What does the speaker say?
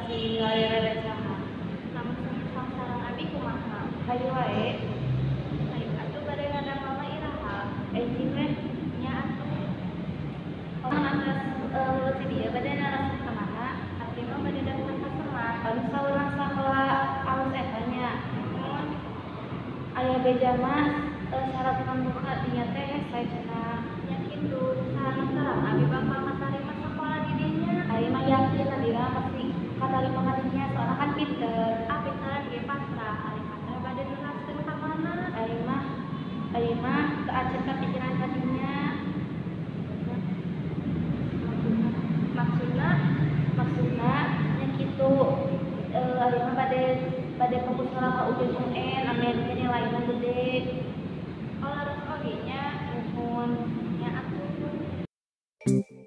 Masih ngarere saha. Lamun semisal sareng abi kumaha? Hayu wae. Hayu atuh bade ngadang mama iraha. Enjing weh. Nya atuh. Oh, atas lulus di dieu bade neraskeun ka mana? Abdi mah bade daftar ka Selat. Aduh, saurang sakola alus eta nya. Muhun. Aya beja mah syarat pembuka dinya teh hese cenah. Nya kitu, sareng terang abi bakal katarima sakola di dinya. Ari mah yakin Nadira pasti katarima ka dinya, soalna kan pinter. Ah, pintaran ge pasrah, ari pasrah bade neraskeun ka mana? Ari mah teu acan kapikiran ka dinya. Maksudna? Maksudna nya kitu, ari mah bade fokus heula ka ujian UN ameh nilaina gede. Oh, leres oge nya. Muhun. Nya atuh.